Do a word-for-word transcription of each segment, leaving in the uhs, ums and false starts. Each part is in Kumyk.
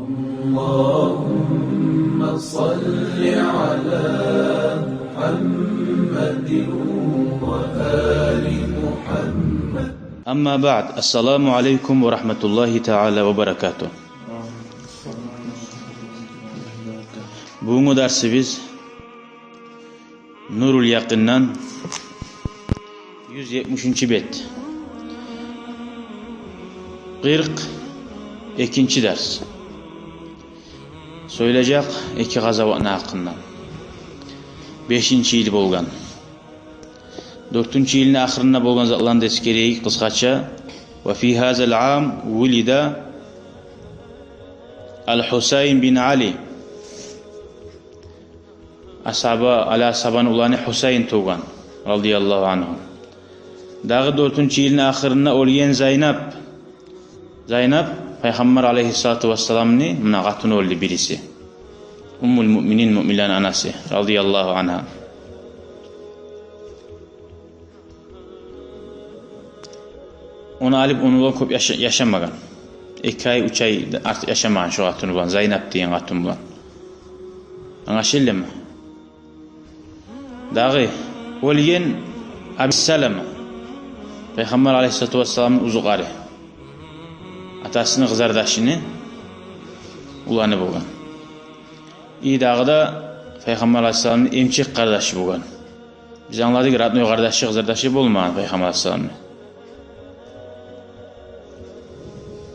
اللهم صل على محمد وآل محمد. أما بعد، السلام عليكم ورحمة الله تعالى وبركاته. Бугюнгю дарсыбыз Нурул Якъиндан, юз етмишинчи бет, къыркъ экинчи дарс. Сёйлежек эки къазаватны гьакъындан. Бешинчи йыл болгъан. Дёртюнчю йылны ахырында болгъан затланы да эсгерейик къысгъача. وفي هذا العام ولد الحسين بن علي. Асгьаба, Али асгьабаны уланы Гьусайн тувгъан, رضي الله عنه. Дагъы дёртюнчю йылны ахырында оьлген Зайнап. Зайнап, Пайхаммар алейгьиссалату вассаламны муна къатыны оьлдю бириси. Уммул муъминин, муъминлени анасы, رضي الله عنها. Ону алып, ону булан кёп яша-, яшамагъан. Эки ай, уьч ай артыкъ яшамагъан шо къатын булан, Зайнап деген къатын булан. Англашылдымы? Дагъы оьлген Аби Салама, Пайхаммар алейгьиссалату вассаламны узукъары, атасыны къызардашыны уланы болгъан. И дагъы да Пайхаммар алейгьиссаламны эмчек къардашы болгъан. Биз англадыкъ, родной къардашы, къызардашы болмагъан Пайхаммар алейгьиссаламны.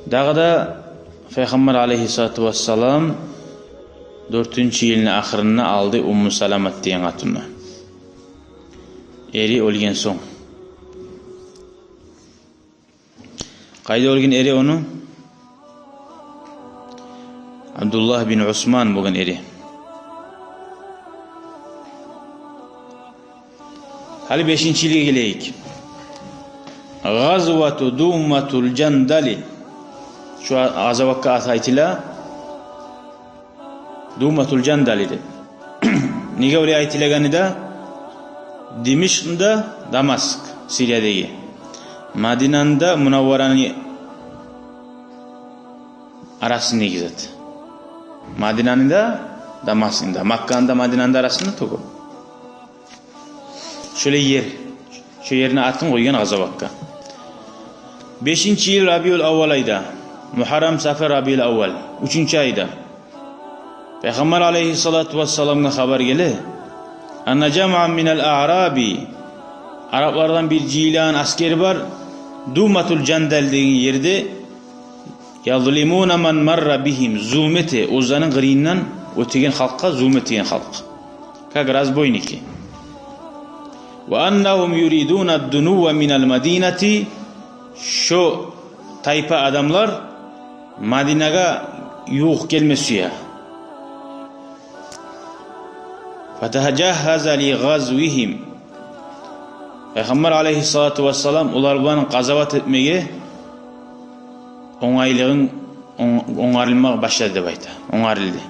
Дагъы да Пайхаммар алейгьиссалату вассалам дёртюнчю йылны ахырында алды Умму Саламат деген къатынны, эри оьлген сонг. Къайда оьлген эри ону? Абдуллагь бин Усман болгъан эри. Гьали бешинчи йылгъа гелейик. Гъазвату Думматул Жандали. Шу къазаватгъа ат айтыла Думматул Жандали деп. Неге олай айтылагъаны да, Димишкъны да Дамаск, Сириядагъы, Мадинаны да Мунаввараны арасындагъы зат. Мадинаны да, Дамаскны да, Макканы да, Мадинаны да арасында тюгюл. Шолай ер. Шо ерни атын къойгъан къазаватгъа. Бешинчи йыл Рабиул Аввал айда. Мугьаррам, Сафар, Рабиул Аввал. Уьчюнчю айда. Пайхаммар алейгьиссалату вассаламгъа хабар геле: анна жамъан минал аъраби. Араплардан бир жыйылгъан асгер бар. Думматул Жандал деген ерде. Язлимуна ман марра бигьим, зулму эте оьзлени къырыйындан оьтеген халкъгъа, зулму этеген халкъ. Как разбойники. Ва аннагьум юридуна дунувва минал Мадинати, шо тайпа адамлар Мадинагъа ювукъ гелме сюе. Фатагьажжагьаза ли гъазвигьим. Пайхаммар алейгьиссалату вассалам олар булан къазават этмеге онгайлыгъын, он-, онгарылма башлады деп айта. Онгарылды.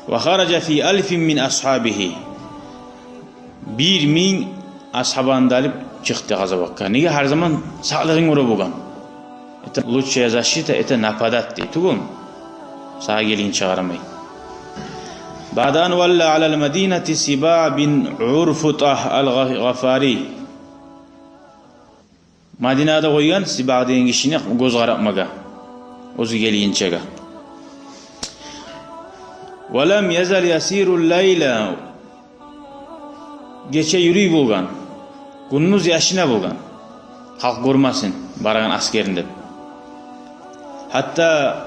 Ва хаража фи алфин мин асгьабигьи. Бир минг асгьабаны да алып чыкъды къазаватгъа. Неге? Гьар заман сакълыгъын гёре болгъан. Это лучшая защита, это нападать дей тюгюлмю? Сагъа гелгинче къарамай. Баъда ан валла алал Мадинати Сибаъ бин Урфутагь ал-Гъафари. Мадинада къойгъан Сибаъ деген гишини гёз къаратмагъа, оьзю гелгинчеге. Ва лам язал ясирул лайла. Гече юрюй болгъан, гюндюз яшына болгъан, халкъ гёрмесин барагъан асгерин деп. Гьатта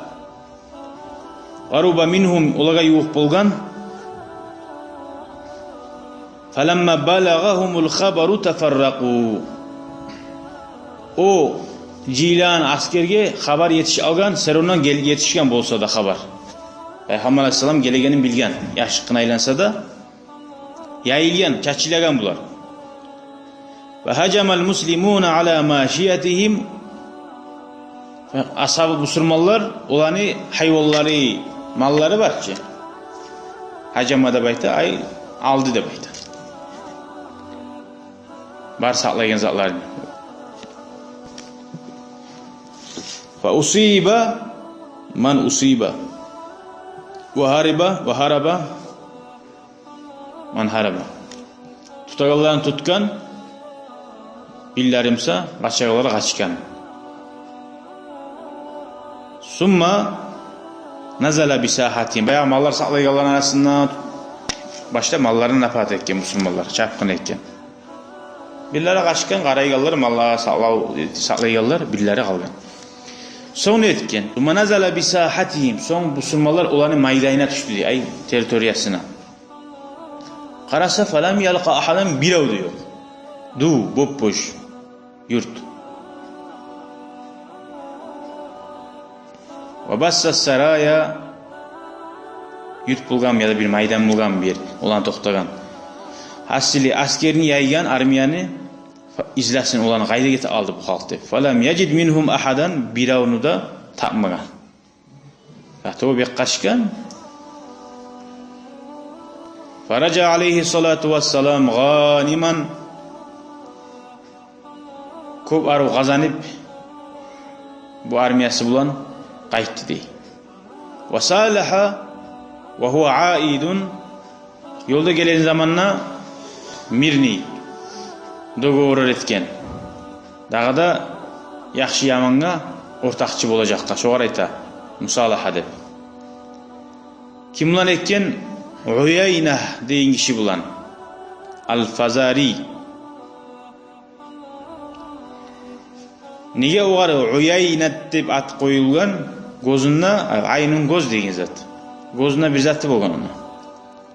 къаруба мингьум, олагъа ювукъ болгъан. Фаламма балагъагьумул хабару тафарракъу. О жыйылгъан асгерге хабар етишип алгъан, сёрюнден гел-, етишген болса да хабар. Пайхаммар алейгьиссалам гелегенин билген, яшыртгъын айланса да, яйылгъан, чачылагъан булар. Ва гьажамал муслимуна ала машиятигьим. Асгьабы бусурманлар оланы гьайванлары, маллары бар чы. Гьажама деп айта, ай, алды деп айта. Бар сакълайгъан затларын. Фа усиба Ман усиба. Ва гьариба, ва гьараба. Ман гьараба. Тутагъанланы тутгъан, бирлери буса къачагъанлар къачгъан. Сумма назала би сагьатигьим. Баягъы маллар сакълайгъанланы арасында башлап малларын напагьат этген бусурманлар, чапгъын этген. Бирлери къачгъан, къарайгъанлар, маллагъа сакълав, сакълайгъанлар, бирлери къалгъан. Сонг не этген? Сумма назала би сагьатигьим. Сонг бусурманлар оланы майдайына тюшдю дей, ай, территориясына. Къараса, фалам ялкъа агьадан, бирев де ёкъ. Дюв, боп-бош юрт. Ва басса сарая, юрт болгъан яда бир майдан болгъан бир оланы токътагъан. Гьасили, аскерин яйгъан, армияны, излесин оланы, къайда гетип къалды бу халкъ деп. Фалам яжид мингьум агьадан, биревню де тапмагъан. Гьатта о бек къачгъан. Фаражаа алайгьи салату вассалам гъаниман. Кёп арив къазанып, бу армиясы булан къайтды дей. Ва салагьа ва гьува аидун. Ёлда гелеген заманда мирный договор этген. Дагъы да яхшы-ямангъа ортакъчы болажакъгъа, шогъар айта мусалагьа деп. Ким булан этген? Уяйна деген гиши булан. Ал-Фазари. Неге огъар Уяйнат деп ат къоюлгъан? Гёзюнде, айнун гёз деген зат. Гёзюнде бир заты болгъан ону.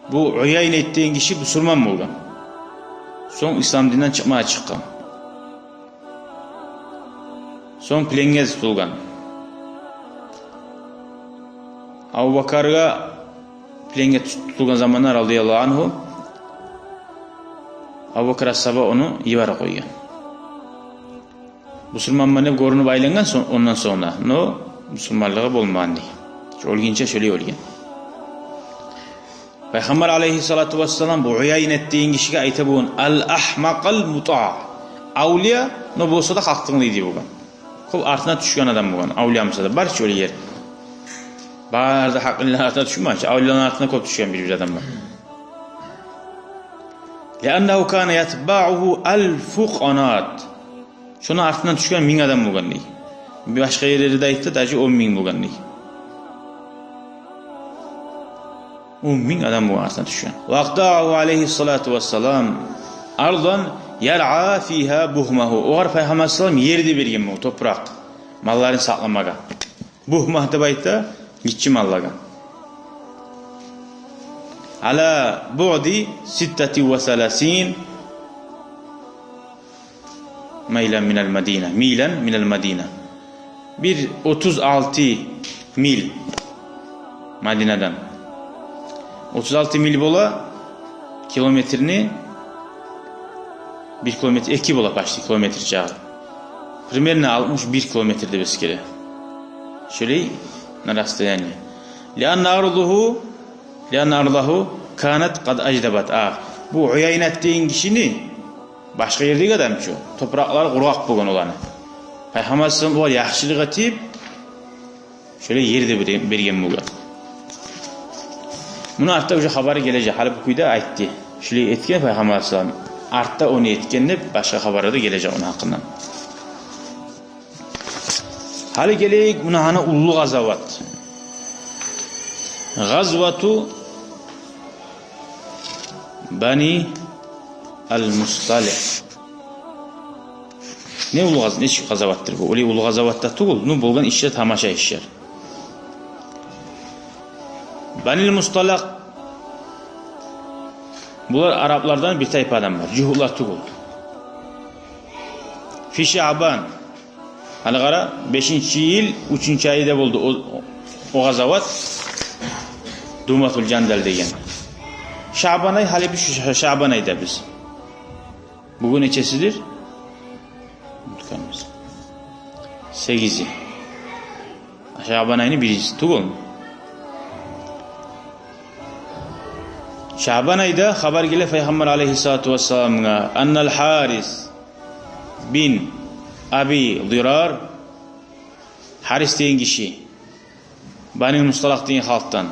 Бу Уяйнат деген гиши бусурман болгъан. Сонг ислам динден чыкъмагъа чыкъгъан. Сонг пленге тутулгъан. Абубакаргъа пленге тут-, тутулгъан заманда, радияллагьу ангьу, Абубакар асгьаба ону йиберип къойгъан. Бусурманман деп гёрюнюп айлангъан сонг, ондан сонг да, но бусурманлыгъы болмагъан дей. Шо оьлгюнче шолай оьлген. Пайхаммар алайгьи салату вассалам бу Уяйнат деген гишиге айта болгъан: «Ал-ахмакъал мутаа». Авлия, но болса да халкъ тынглай дей болгъан. Кёп артына тюшген адам болгъан, авлия буса да, бар чы олай ер. Бары да гьакъыллыланы артына тюшмей чи, авлияланы артына кёп тюшген бир-бир адам бар. «Лианнагьу кана ятбагьугьу алфу къанат». Шону артындан тюшген минг адам болгъан дей. Башгъа ерлерде де айтды, даже он минг болгъан дей. Он минг адам болгъан артындан тюшген. «Ва акътаагьу алайгьи салату вассалам ардан яръа фигьа бугьмагьу». Огъар Пайхаммар салам ер де берген бу топуракъ, малларын сакъламагъа. Бугьма деп айта гиччи маллагъа. «Ала буъди ситтати ва саласин майлан минал Мадина». Милан минал Мадина. Бир отуз алты мил Мадинадан. Отуз алты мил бола километрни, бир километр, эки бола почти километр чакъы. Примерно алтмыш бир километр деп эсгере. Шолай на расстояние. «Лианна ардагьу, лианна ардагьу канат къад аждабат». А, бу Уяйнат деген гишини, башгъа ердеги адам чы, топуракълары къургъакъ болгъан оланы. Пайхаммар салам огъар яхшылыкъ этип, шолай ер де бере-, берген болгъан. Муну артда уже хабары гележек. Гьали бу кюйде айтды. Шолай этген Пайхаммар салам. Артда ону этген деп башгъа хабары да гележек ону гьакъындан. Гьали гелейик муна гьана уллу къазават. Къазвату Бани ал-Мусталикъ. Не уллу къаз-, нечик къазаватдыр бу? Олай уллу къазават да тюгюл, ну, болгъан ишлер тамаша ишлер. Банил Мусталикъ, булар араплардан бир тайпа адам бар, жугьутлар тюгюл. Фи Шаъбан. Гьали къара, бешинчи йыл, уьчюнчю айда болду о, о къазават, Думатул Жандал деген. Шаъбан ай, гьали биз шу Шаъбан айда биз. Бугюн нечесидир? Унутгъанбыз. Сегизи. Шаъбан айны биринчиси тюгюлмю? Шаъбан айда хабар геле Пайхаммар алайгьиссалату вассаламгъа: «Аннал Гьарис бин Аби Дирар», Гьарис деген гиши, Банил Мусталакъ деген халкъдан.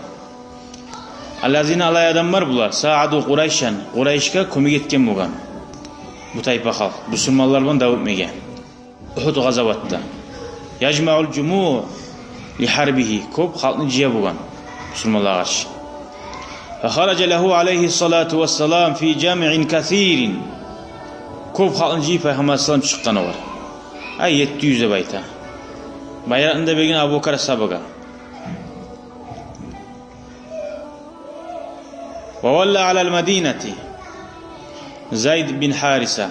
Аллазина, олай адамлар булар, сааду Къурайшан, Къурайшгъа кёмек этген болгъан. Бу тайпа халкъ бусурманлар булан дав этмеге Ухуд къазаватда. Яжмаул жумуъ ли харбигьи, кёп халкъны жыя болгъан бусурманлагъа къаршы. Фа хаража лагьу алайгьи ссалату вассалам фи жамъин касирин. Кёп халкъны жыйып Пайхаммар салам чыкъгъан огъар. Ай, етти юз деп айта. Байракъны да берген Абубакар асгьабагъа. Ва валла алал Мадинати Зайд бин Хариса.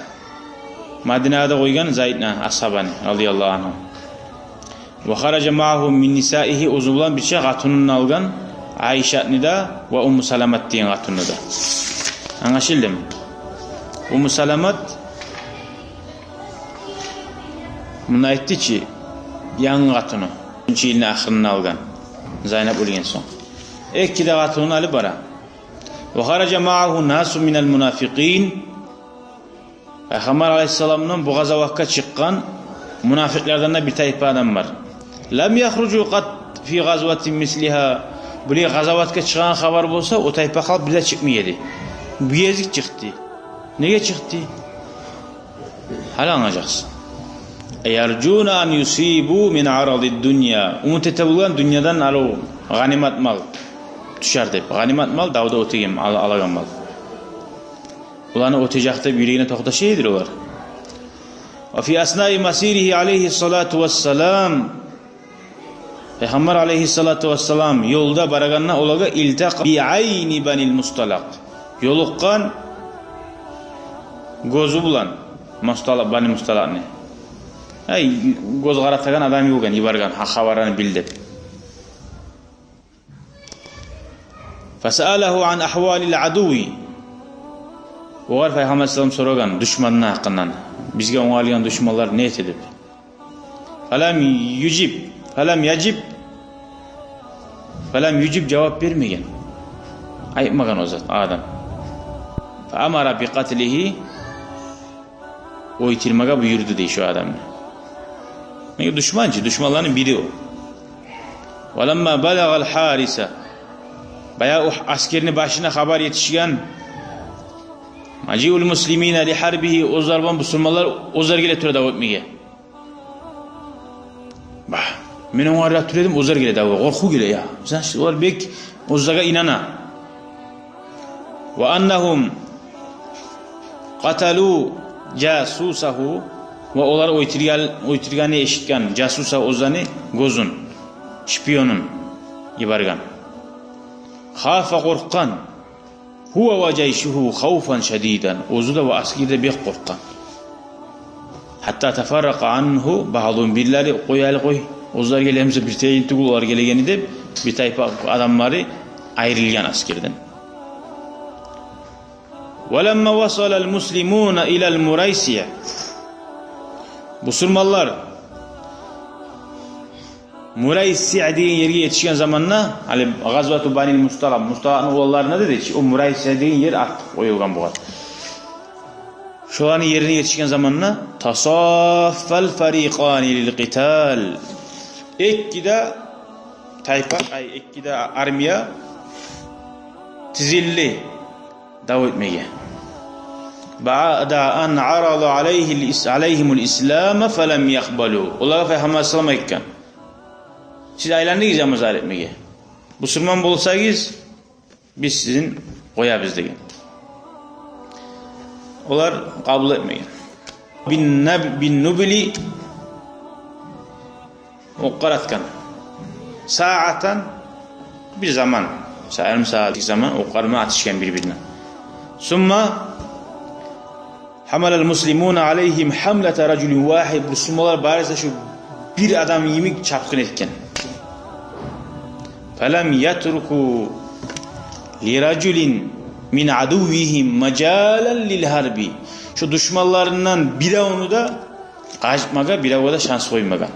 Мадинада къойгъан Зайдны, асгьабаны, радияллагьу ангьу. Ва хаража маъагьу мин нисаигьи, оьзю булан бирче къатынын алгъан, Айшатны да ва Умму Саламат деген къатынны да. Англашылдымы? Умму Саламат, муна айтды чы, янгы къатыны, биринчи йылны ахырында алгъан, Зайнап оьлген сонг. Эки де къатынын алып бара. Ва хаража маъагьу насу минал мунафикъин. Пайхаммар алайгьиссаламдан бу къазаватгъа чыкъгъан мунафикълардан да бир тайпа адам бар. Лам яхружу къат фи гъазватин мислигьа. Булай къазаватгъа чыкъгъан хабар болса, о тайпа халкъ бир де чыкъмай эди. Бу гезик чыкъды. Неге чыкъды? Гьали англажакъсыз. Яржуна ан юсибу мин арадид дунья. Умут эте болгъан дюньядан арив гъанимат мал тюшер деп. Гъанимат мал — давда оьтеген, ал-, алагъан мал. Оланы оьтежек деп юрегине токъташа эдилер олар. Ва фи аснаи масиригьи алайгьи ссалату вассалам. Пайхаммар алайгьиссалату вассалам ёлда барагъанда олагъа илтакъа би айни Банил Мусталакъ. Ёлукъгъан гёзю булан Мусталакъ, Бани Мусталакъны. Ай, гёз къаратагъан адам болгъан, йиберген, гьа, хабарланы бил деп. Фасаалагьу ан агьвалил адуви. Огъар Пайхаммар салам сорагъан душманны гьакъындан. Бизге онгарылгъан душманлар не эте деп. Фалам южиб, фалам яжиб, фалам южиб, жавап бермеген. Айтмагъан о зат адам. Фа амара би къатлигьи, оьлтюрмеге буюрду дей шо адамны. Неге, душман чы, душманланы бири о. Ва ламма балагъал Хариса. Баягъы о аскерни башына хабар етишген. Мажиул муслимина ли харбигьи, оьзлер булан бусурманлар оьзлер геле тура дав этмеге. Ба, мен онгарыла тура эдим, оьзлер геле дав, къоркъув геле я. Значит, олар бек оьзлеге инана. Ва аннагьум къаталу жасусагьу, ва олар оьлтюрген, оьлтюргенни эшитген жасусагьу, оьзлени гёзюн, шпионун йиберген. Хафа, къоркъгъан. Гьува ва жайшугьу хавфан шадидан. Оьзю де ва аскери де бек къоркъгъан. Гьатта тафарракъа ангьу баъдугьум, бирлери, къой, гьали къой, оьзлер геле буса бир тыйын тюгюл олар гелегени деп, бир тайпа адамлары айрылгъан аскерден. Ва ламма васалал муслимуна илал Мурайсия. Бусурманлар Мурайсиъ деген ерге етишген заманда, гьали гъазвату Банил Мусталакъ, Мусталакъны уланларына деди чи, о Мурайсиъ деген ер ат къоюлгъан бугъар. Шоланы ерине етишген заманда, тасаффал фарикъани лил къитал. Эки де тайпа, ай, эки де армия тизилди дав этмеге. Баъда ан арада алайгьил ис-, алайгьимул ислама фалам якъбалу. Олагъа Пайхаммар салам айтгъан: «Сиз айландыгъыз Ямазар этмеге. Бусурман болсагъыз, биз сизин къоябыз», — деген. Олар къабул этмеген. Бин наб-, бин нубли окъ къаратгъан. Саатан, бир заман, са-, ярым сагьат, бир заман окъ къарма атышгъан бир-бирине. Сумма гьамалал муслимуна алайгьим гьамлата ражулин вагьид. Бусурманлар барысы шу бир адам йимик чапгъын этген. Фалам ятруку ли ражулин мин адуввигьим мажалан лил гьарби. Шу душманларындан биревню де къачмагъа, биревге де шанс къоймагъан.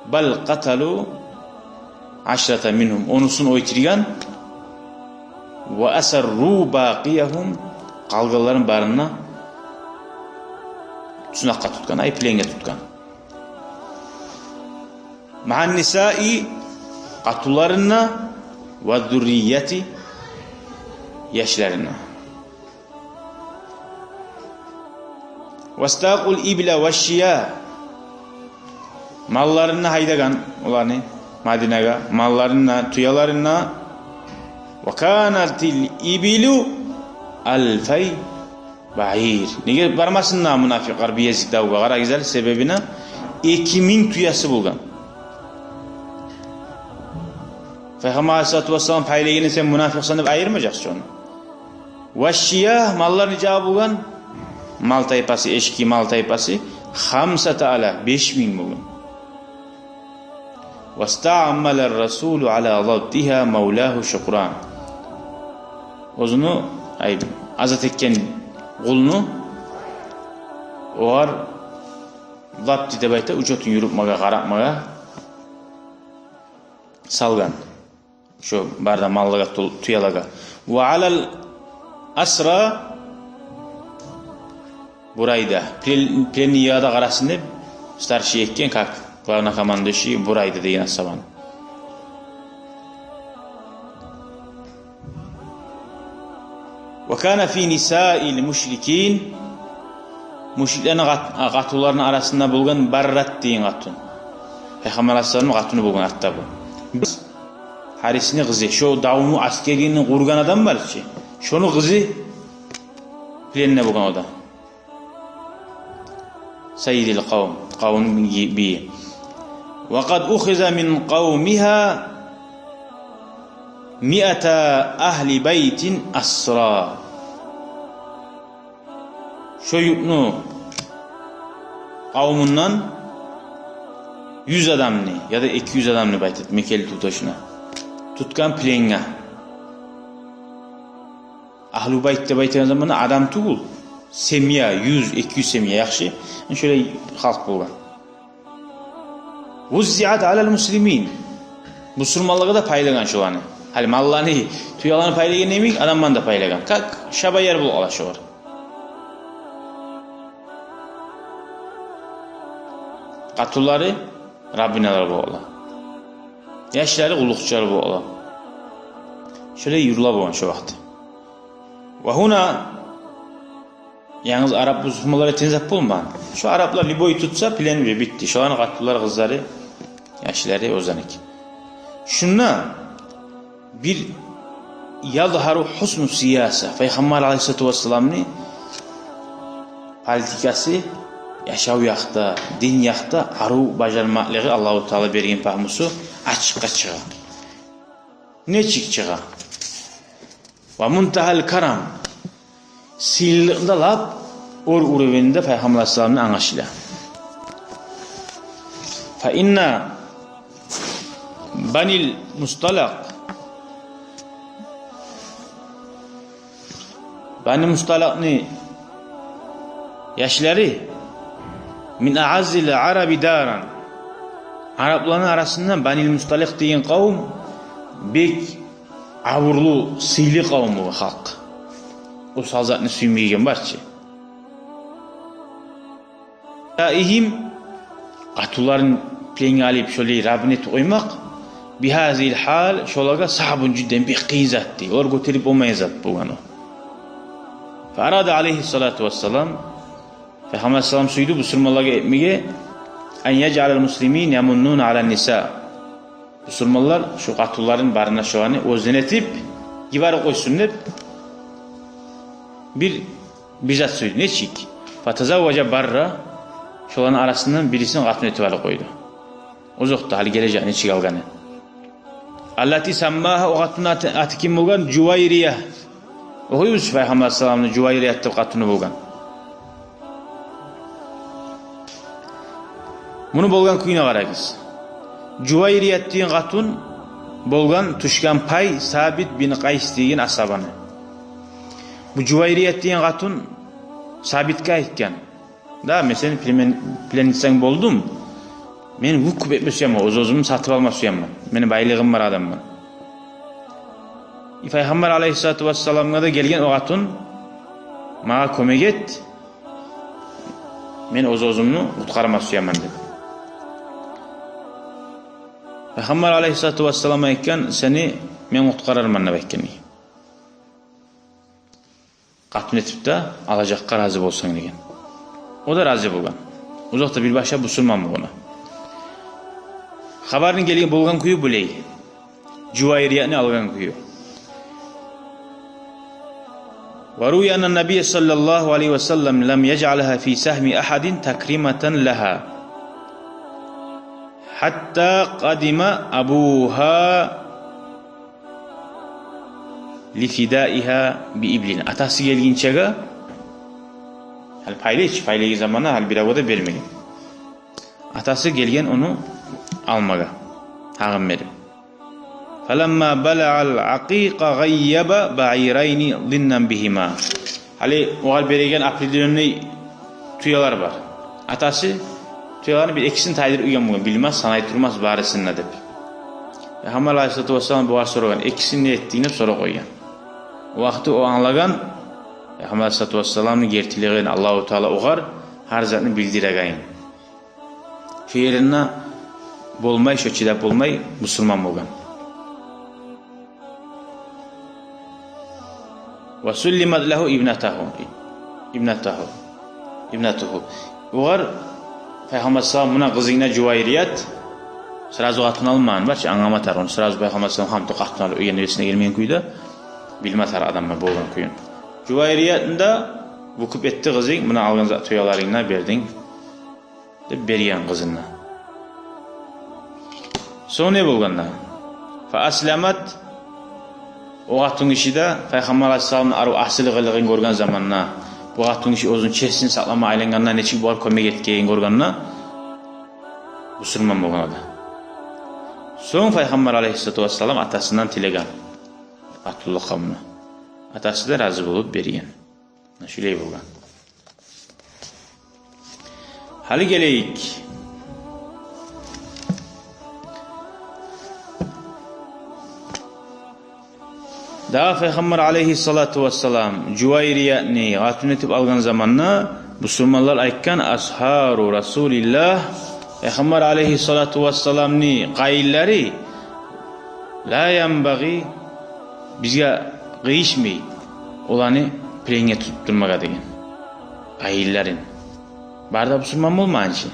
Бал къаталу ашрата мингьум. Онусун оьлтюрген. Ва асарру бакъиягьум. Къалгъанларын барын да тюснакъгъа тутгъан, ай, пленге тутгъан. Магьан нисаи, къатунларына, ва зуррияти, яшларына. Вастакъул ибла ва шия. Малларына гьайдагъан оланы Мадинагъа, малларына, тюелерина. Ва канатил ибилу алфай баир. Неге бармасын да мунафикълар бу гезик давгъа? Къарагъыз гьали себебине, эки минг тюеси болгъан. Пайхаммар алайгьиссалату вассалам пайлайгъанны сен мунафикъсан деп айырмажакъсан шону. Ва шия, маллар нече болгъан? Мал тайпасы, эшки мал тайпасы, хамсата алаф, беш минг болгъан. Вастаъмала расулу ала забтигьа мавлагьу Шукран. Оьзюню, ай, азат этген къулну огъар, забти деп айта, учётун юрютмеге, къаратмагъа салгъан. Шо бары да маллагъа, ту-, тюелеге. Ва алал асра Бурайда. Плен-, пленныйлеге де къарасын деп старший этген, как главнокомандующий, Бурайда деген асгьабаны. Ва кана фи нисаил мушрикин. Мушриклени къат-, къатунларыны арасында болгъан Баррат деген къатун. Пайхаммар алайгьиссаламны къатуну болгъан артда бу. Гьарисни къызы, шо давну, аскерни къургъан адам бар чы, шону къызы пленде болгъан о да. Сайидил къавм, къавмну бийи. Ва къад ухиза мин къавмигьа миата агьли байтин асра. Шо юртну къавмундан юз адамны яда эки юз адамны, байт этме келди туташына, тутгъан пленге. Агьлу байт деп айтагъан заманда адам тюгюл, семья, юз, эки юз семья, яхшы. Шолай халкъ болгъан. Вуззиат алал муслимин. Бусурманлагъа да пайлагъан шоланы. Гьали малланы, тюелени пайлагъан йимик, адамланы да пайлагъан. Как шабаяр болуп къала шолар. Къатунлары рабыняла болуп къала. Яшлары къуллукъчулар болуп къала. Шолай юрюле болгъан шо вакъти. Ва гьуна, янгыз арап бусурманлар этеген зат болмагъан. Шо араплар любой тутса, плен битди. Шоланы къатунлары, къызлары, яшлары оьзлериники. Шунда бир язгьару гьусну сияса, Пайхаммар алайгьиссалату вассаламны политикасы, яшав якъда, дин якъда арив бажармакълыгъы, Аллагьу Таала берген пагьмусу ачыкъгъа чыгъа. Нечик чыгъа? Ва мунтагьал карам. Сыйлылыкъны да лап оьр уровеньде Пайхаммар алайгьиссаламны англашыла. Фа инна банил Мусталакъ. Бани Мусталакъны яшлары мин аъаззил араби даран. Арапланы арасында Банил Мусталакъ деген къавум бек абурлу, сыйлы къавум бу халкъ. Осал затны сюймейген бар чы. Игьим, къатунларын пленге алып, шолай рабыня этип къоймакъ, бигьазигьил гьал, шолагъа сагьбун жидден, бек къыйын зат дей. Олар гётерип болмайгъан зат болгъан о. Фа арада алайгьиссалату вассалам, Пайхаммар алайгьиссалам сюйдю бусурманлагъа этмеге, ан яжъалал муслимин ямуннуна алан ниса. Бусурманлар шо къатунларын барына шоланы оьзден этип йиберип къойсун деп бир, бир зат сюйдю. Нечик? Фатазавважа Барра, шоланы арасындан бирисин къатун этип алып къойду. Озокъда, гьали гележек нечик алгъаны. Аллати саммагьа, о къатунну аты, аты ким болгъан? Жувайрия. Охуйбуз, Пайхаммар алайгьиссаламны Жувайрият деп къатуну болгъан. Муну болгъан кююне къарагъыз. Жувайрият деген къатун болгъан, тюшген пай Сабит бин Къайс деген асгьабаны. Бу Жувайрият деген къатун Сабитге айтгъан: «Да, мен сени племен-, пленницанг болдум. Мен выкуп этме сюемен, оьз-оьзюмню сатып алма сюемен. Мени байлыгъым бар адамман. И Пайхаммар алайгьиссалату вассаламгъа да гелген о къатун, магъа кёмек эт. Мен оьз-оьзюмню къутгъарма сюемен», — деп. Пайхаммар алайгьиссалату вассалам айтгъан: «Сени мен къутгъарарман», — деп айтгъан. «Къатын этип де алажакъгъа рази болсанг», — деген. О да рази болгъан. Узакъда бир башлап бусурман болгъан. Хабарны гелген, болгъан кюю булай. Жувайриятны алгъан кюю. وروي أن النبي صلى الله عليه وسلم لم يجعلها في سهم أحد تكريمة لها حتى قدم أبوها لفدائها بإبل. Атасы гелгинчеге, гьали пайлай чы, пайлайгъан заманда гьали биревге де бермеген. Атасы гелген ону алмагъа, гьакъын берип. فلما بلع العقيق غيب بعيرين ظنا بهما. Гьали огъар береген определённый тюелер бар. Атасы тюелени бир экисин тайдырып къойгъан болгъан, билмес, санай турмас барысын да деп. Пайхаммар алайгьиссалату вассалам бугъар сорагъан: «Экисин не этдинг?» — деп сорап къойгъан. О вакъти о англагъан Пайхаммар алайгьиссалату вассаламны гертилигин, Аллагьу Таала огъар гьар затны билдирегенин. Шо еринде болмай, шо чыдап болмай, бусурман болгъан. وسلمت له ابنته، ابنته، ابنته. Огъар Пайхаммар салам: «Муна къызынг да Жувайрият, сразу къатын алмагъан бар чы, англама тарыкъ ону, сразу Пайхаммар салам гьамду къатын алып, уьйге, эсине гелмеген кюйде, билме тарыкъ адамлар болгъан кюйню. Жувайриятны да бу кюп этди къызынг, муна алгъан зат, тюелеринг де бердинг», — деп берген къызын да. Сонг не болгъан да? فأسلمت. О къатынгиши де Пайхаммар алайгьиссаламны арив асил къылыгъын гёрген заманда, бу къатынгиши оьзюню честин сакълама айлангъанда, нечик бугъар кёмек этгенин гёргенде, бусурман болгъан о да. Сонг Пайхаммар алайгьиссалату вассалам атасындан тилеген къатынлыкъ къавмуна. Атасы да рази болуп берген. Шулай болгъан. Гьали гелейик. Дагъы Пайхаммар алайгьиссалату вассалам Жувайриятны къатын этип алгъан заманда, бусурманлар айтгъан: أصهار رسول الله, Пайхаммар алайгьиссалату вассаламны къайынлары, لا ينبغي, бизге къыйышмай оланы пленге тутуп турмагъа деген. Къайынларын. Бары да бусурман болмагъан чы.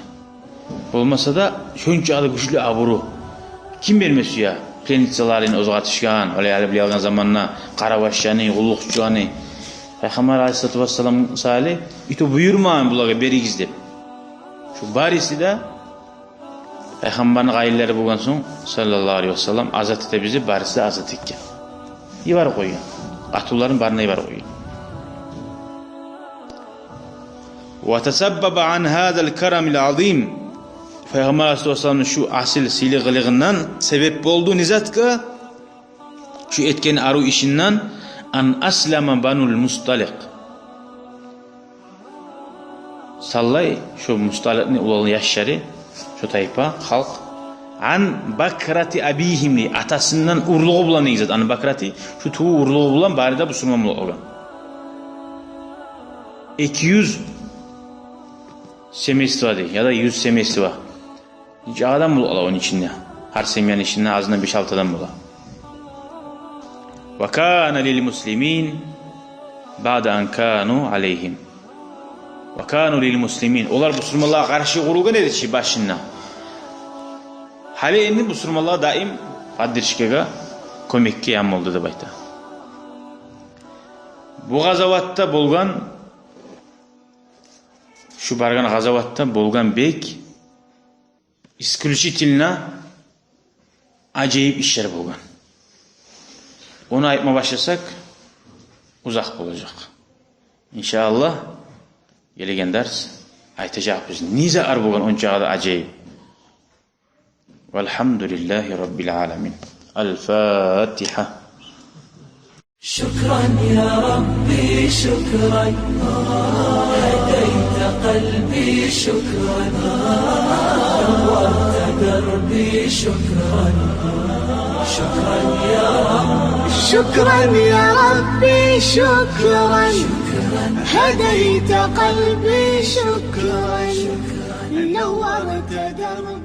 Болмаса да, шончакъы гючлю абуру. Ким берме сюе? Пленницаларын, оьзю къатышгъан, олай гьали биле алгъан заманда къарабашланы, къуллукъчуланы. Пайхаммар алайгьиссалату вассалам саялы: «Иту буюрмагъан булагъа беригиз», — деп. Шо бариси де Пайхаммарны къайынлары болгъан сонг, саллаллагьу алайгьи ва саллам, азат этебиз деп, бариси де азат этген. Йиберип къойгъан. Къатынларын барын да йиберип къойгъан. وتسبب عن هذا الكرم العظيم. Пайхаммар алайгьиссалату вассаламны шу асил сыйлы къылыгъындан себеп болду не затгъа? Шу этген арив ишинден, أن أسلم بنو المصطلق. Савлай шо Мусталикъны улан яшлары, шо тайпа, халкъ, عن بكرة أبيهم, атасындан урлугъу булан, негизи, عن بكرة, шо туву урлугъу булан бары да бусурман болуп къалгъан. Эки юз семейство дей, яда юз семейство. Нече адам болуп къала ону ичинде? Гьар семьяны ичинде азындан беш-алты адам бола. وكان للمسلمين بعد أن كانوا عليهم. وكانوا للمسلمين. Олар бусурманлагъа къаршы къурулгъан эди чи башында. Гьали энди бусурманлагъа даим поддержкагъа, кёмекге ян болду деп айта. Бу къазаватда болгъан, шу баргъан къазаватда болгъан бек исключительно ажайып ишлер болгъан. Ону айтма башласакъ, узакъ болажакъ. Иншааллагь, гелеген дарс айтажакъбыз, не затлар болгъан ончакъы да ажайып. والحمد لله رب العالمين. الفاتحة. شكرا يا ربي، شكرا. هديت قلبي، شكرا. نورت دربي، شكرا. شكرا يا رب. شكرا يا ربي، شكرا. هديت قلبي، شكرا. نورت دربي.